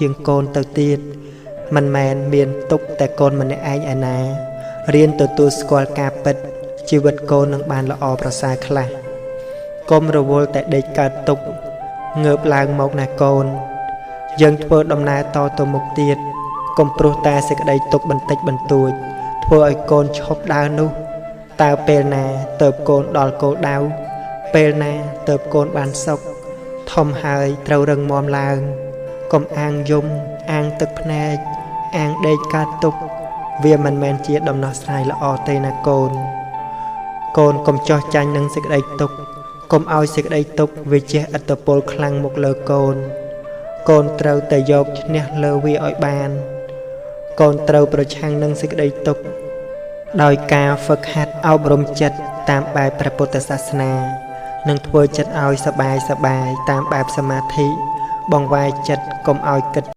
ជាងកូនទៅទៀតមិនមែនមានទុក្ខតែកូនម្នាក់ឯងឯណារៀនទទួលស្គាល់ការពិតជីវិតកូននឹងបានល្អប្រសើរខ្លះកុំរវល់តែដេកកើតទុក្ខងើបឡើងមកណាកូនយើងធ្វើដំណើរតទៅមុខទៀតកុំព្រោះតែសេចក្តីទុក្ខបន្តិចបន្តួចធ្វើឲ្យកូនឈប់ដើរនោះតើពេលណាទៅកូនដល់គោលដៅពេលណាទៅកូនបានសុខធំហើយត្រូវរឹងមាំឡើងកុំអាងយំអាងទឹកភ្នែកអាងដេកកើតទុក្ខវាមិនមែនជាដំណោះស្រាយល្អទេណាកូនកូនកុំចោះចាញ់នឹងសេចក្តីទុក្ខកុំឲ្យសេចក្តីទុក្ខវាជះឥទ្ធិពលខ្លាំងមកលើកូនកូនត្រូវតែយកឈ្នះលើវាឲ្យបានកូនត្រូវប្រឆាំងនឹងសេចក្តីទុក្ខដោយការហ្វឹកហាត់អប់រំចិត្តតាមបែបព្រះពុទ្ធសាសនានិងធ្វើចិត្តឲ្យសប្បាយសប្បាយតាមបែបសមាធិបង្វែរចិត្តកុំឲ្យគិត